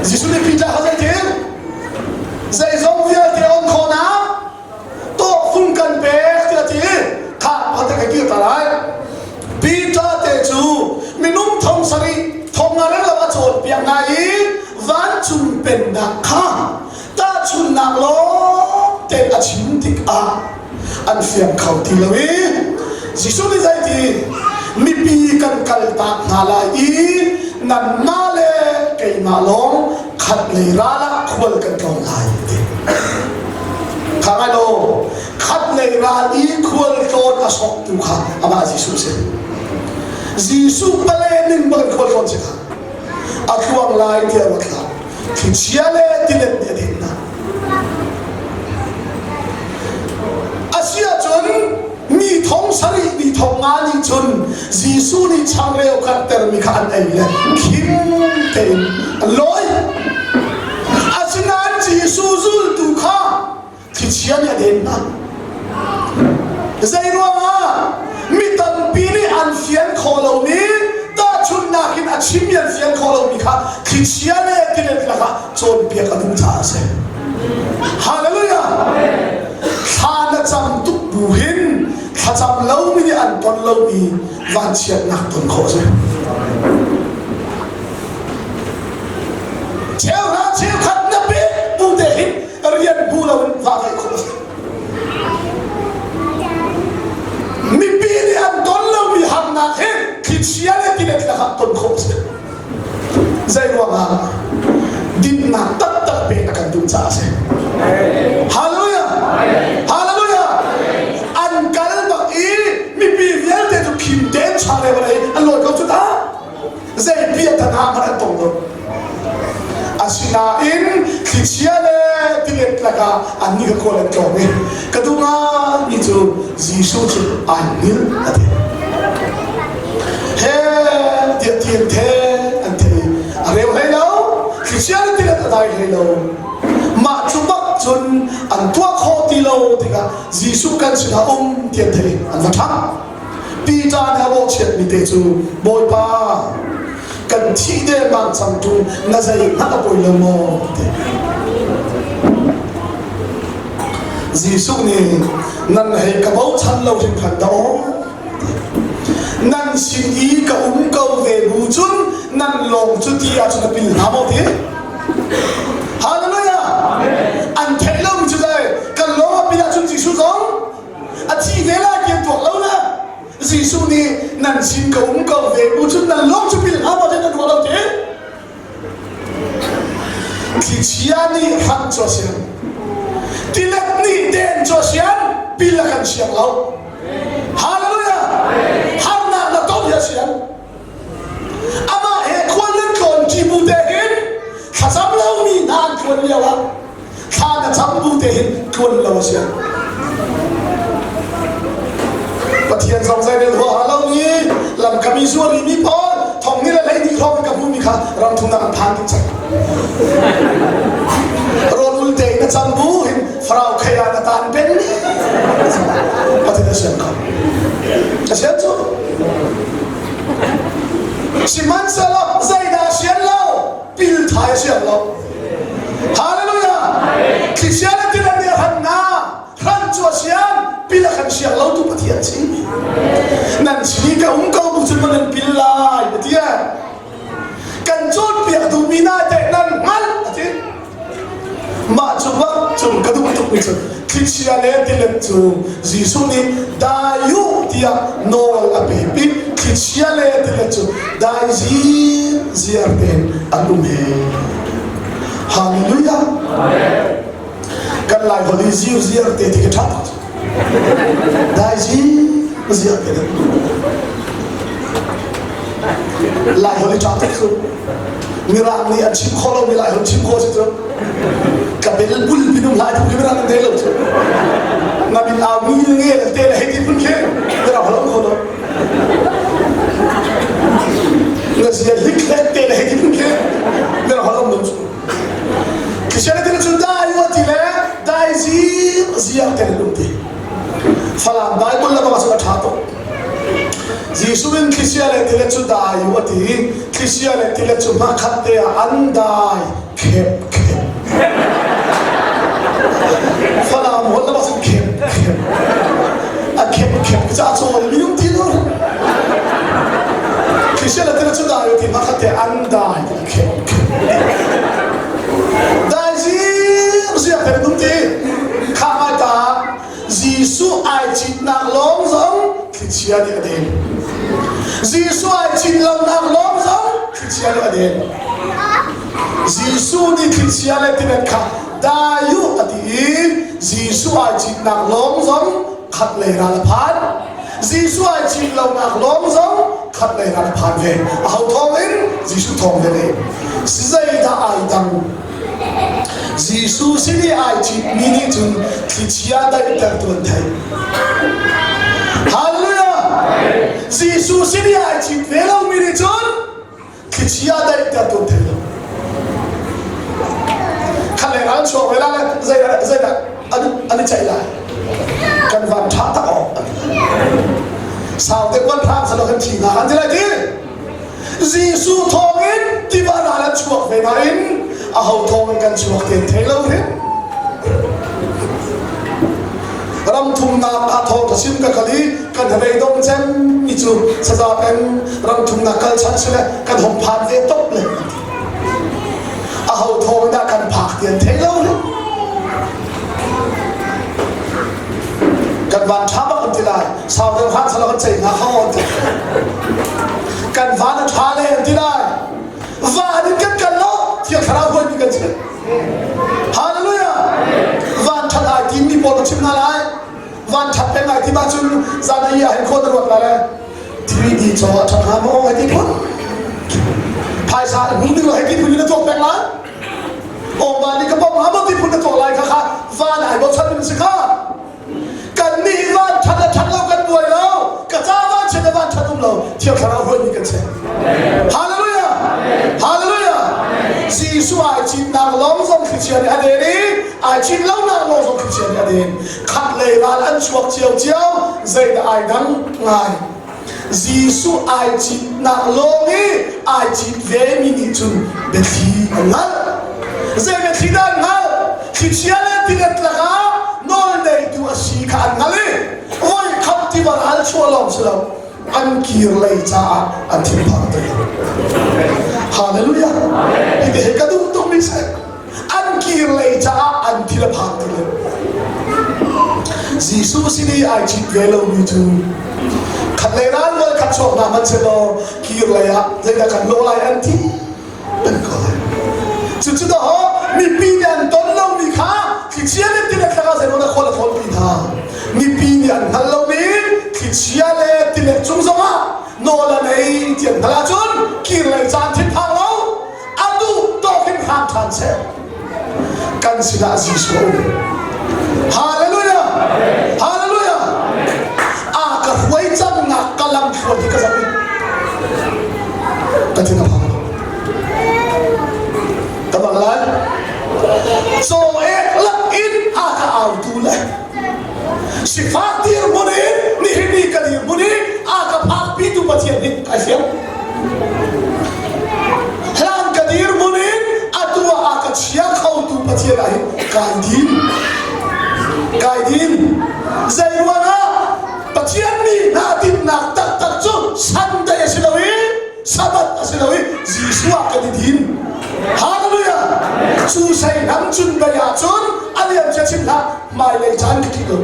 Jesuh nih Peter kha zeitin? Zeizong vialte on khawhnak tawhfung kan pek tiah a ti. Kha pakhat ka kir ta lai. Peter te cu minung thong sarih thong nga reng lo a cawnpiak hna i vancung pennak kha tahchunhnak lawng tein a chim tikah an fiang kho ti lo i Jesuh nih zeiti mipi kan kaltak hna lai i nanmah le keimah lawng khat lei ral ah khual kan tlawng lai ti. Kha ngai law khat lei ral i khual tlawn a sawktu kha amah Jesuh si. Jesuh pale ning bang khual tlawn si kha a tluang lai tiah ruat hlah. Thlichia le tilet nih a din hna. A si ahcun mi thong sarih mi thong nga nih cun Jesuh nih changreu karhtermi kha an ei le khim tein an lawi. Asinain Jesuh zultu kha thlichia nih a den hna. Zei ruangah mi tampi nih an fian khawh lomi tahchunhnak in a chimmi an fian khawh lomi kha thlichia le tilet lakah cawnpiak a duh caah a si. Hallelujah! Thla na cam tuk bu hin thlacam lomi nih an ton lomi vanchiatnak ton khawh a si. Cheuhra cheukhat na pek bu te hin rian bu loin va ngeih khawh a si. Mipi nih an ton lomi harnak hi thlichia le tilet lakah ton khawh a si. Zei ruangah dinnak taktak pek a kan duh caah a si. Hallelujah! Hallelujah! An kal bak i mipi vialte cu khim tein changreu an ei an lawi ko cu ta. Zei bia than hmanh an tong lo. Asinain thlichia le tilet lakah annih kha khual an tlawng i ka duh ngaimi cu Jesuh cu ai hngilh a ti. He tiah ti an the an the a reu hlei lo thlichia le tilet a dai hlei lo. Mah cu bak cun an tuah khawh ti lo tikah Jesuh kan sinah um ti an theih an va ṭhang. Peter nih a bawhchiatmi te cu Bawipa kan thih dengmang cang ṭung na zeihmanh a poi lo maw ti. Jesuh nih nan hei ka bochan lo hringhran dah aw nan sin i ka um ko ve bu cun nan lawng cu ti ahcun a pil hnga maw ti Hallelujah an theih lomi cu dai kan lawng a pil ahcun Jesuh zong a thi ve lai ti an tuak lo le Jesuh nih nan sin ka um ko ve bu cun nan lawng cu pil hnga maw ti nan ruah lo ti Thlichia nih hrang cu a siang tilet nih den cu a siang pil a kan siang lo Hallelujah harnak na ton hi a siang amah he khual nan tlawn ṭi bu te hin thlacam lomi hna an tluan lio ah thla na cam bu te hin tluan lo a si Pathian zong zei rel huaha lo mi lam ka mi zuari mi pawl thong ni le hlei ni hrawng ka hmu mi kha ram thumnak an phan ding cang rawl ul te na cam bu hin farau khei ah na tan pen ni Pathian a sian ko a sian cu Sihmanhsehlaw zeidah sian lo pil thai a siang lo. Hallelujah! Thlichia le tilet nih a hran na hran cu a sian pil a kan siang lo tu Pathian si. Nan si ka um ko bu cun nan pil lai Pathian. Kan cawnpiak duhmi na teh nan hngalh a ti. Mah cu bak cun ka duh tukmi cu thlichia le tilet cu Jesuh nih dai u tiah nawl a pek i thlichia le tilet cu dai ziar tein an um he. Hallelujah! Kan Lai holh i zir ziar te ti ka ṭha tuk. Dai ziar te Lai holh i ṭha tuk cu. Mirang nih an chim khawh lomi Lai holh chim khawh si cu. Ka bel bul pinum lai phun khi mirang an te lo cu. Na min au mi nge le te le hei ti phun khi mirang holh an kho lo. Na zia hlik hlek te le hei ti phun khi mirang holh an lo cu. Christianity cu dai wa ti le dai zir ziar te le um ti. Falam Bible le bang a ṭha tuk. Jesuh in thlichia le tilet cu dai u a ti. Thlichia le tilet cu hmakhat te ah an dai. Khep khep. Falam holh na bak khep khep. A khep khep ca chawl minung ti lo. Christian la tila chu dai ti ma khat te an dai ti khep khep. Dai zir zir te nung ti. Kha mai ta Jesuh ai citnak lawng zong thlichia nih a den. Jesuh ai cit lonak lawng zong thlichia nih a den. Jesuh nih thlichia le tilet kha dai u a ti i Jesuh ai citnak lawng zong khat lei ral a phan. Jesuh ai cit lonak lawng zong khat lei ral a phan ve. Aho thawng in? Jesuh thawng ve ve. Zeidah ai dang? Jesuh sin i ai citmi nih cun thlichia daihtertu an theih. Hallelujah! Jesuh sin i ai cit ve lomi nih cun thlichia daihtertu an thei lo. Khat leng an chuak ve lai zeidah zeidah an an i ceih lai. Kan van ṭha tak awk an Sau te van hram salo kan thi hna an ti lai ti. Jesuh thawngin tiva ral an chuak ve nain aho thawngin kan chuak ti an thei lo hrim. Ram thumnak ah thawng ka sim ka kal i kan hnabei dong cem mi cu saza peng ram thumnak kal chan sile kan hong phan ve top le aho thawng dah kan phak ti an thei lo hrim. Kan van ṭha bak an ti lai. Sau deuh hlan salo kan cei hna kho an ti. Kan van a ṭha le an ti lai. Van in kan kal lo, Thiang Thlarau huaimi kan si. Hallelujah! Van ṭhat ai timi pawl ka chim hna lai. Van ṭhat peng ai tim ahcun zan ai ah hin khua na ruat lai le 3D caw ah ṭhat hnga maw hei ti phun. Phaisa in hmu ding lo hei ti phun in na tuak peng lai. Awngvan nih ka pom hnga maw ti phun na tuah lai kha kha van ai bochan ding si kha. Kan nih van ṭhat le ṭhat lo kan buai lo. Ka ca van chiat le van ṭhat um lo. Thiang Thlarau hruaimi kan si. Hallelujah! Hallelujah! Jesuh ai citnak lawng zong thlichia nih a den i ai cit lonak lawng zong thlichia nih a den. Khat lei ral an chuak ciocio, zeidah ai dang ngai. Jesuh ai citnak lawng i ai cit vemi nih cun biathli an hngalh. Zei biathli dah an hngalh? Thlichia le tilet lakah nawlneitu a si kha an hngalh i voikhat tiva ral chuah lawng si lo an kir lei caah an thinphang ti lo. Hallelujah! Hi hi ka duh tukmi si. An kir lei caah an thil a phang ti lo. Jesuh sin i ai cit ve lomi cu khat lei ral voi khat chuak hna hmanh sehlaw kir lei ah zeidah kan lawh lai an ti peng ko lai. Cucu dawh mipi nih an ton lomi kha thlichia le tilet lakah zeimaw na khawl a thawnpi hna. Mipi nih an hngal lomi thlichia le tilet cung zongah nawl a nei ti an hngalh ahcun kir lei caan thinphang lo a duh tawk in hram ṭhan seh. Kan sinah Jesuh a um. Hallelujah! Hallelujah! A ka hruai cangnak ka lam thluan hi ka zoh i ka thin a phang. Ka bang lai. Caw ek lak in a ka autu le sifak dirhmun in nihin ni ka dirhmun i a ka phakpitu Pathian hi kai fiang. Hlan ka dirhmun in atu ah a ka chia khotu Pathian ah hin kai din. Kai din. Zei ruangah Pathian nih hna dinnak taktak cu Sunday a si lo i Sabbath a si lo i Jesuh ah kan i din. Hallelujah! Cu sei lam cun bei ahcun a liam cia chim hlah hmailei caan ka ṭih lo.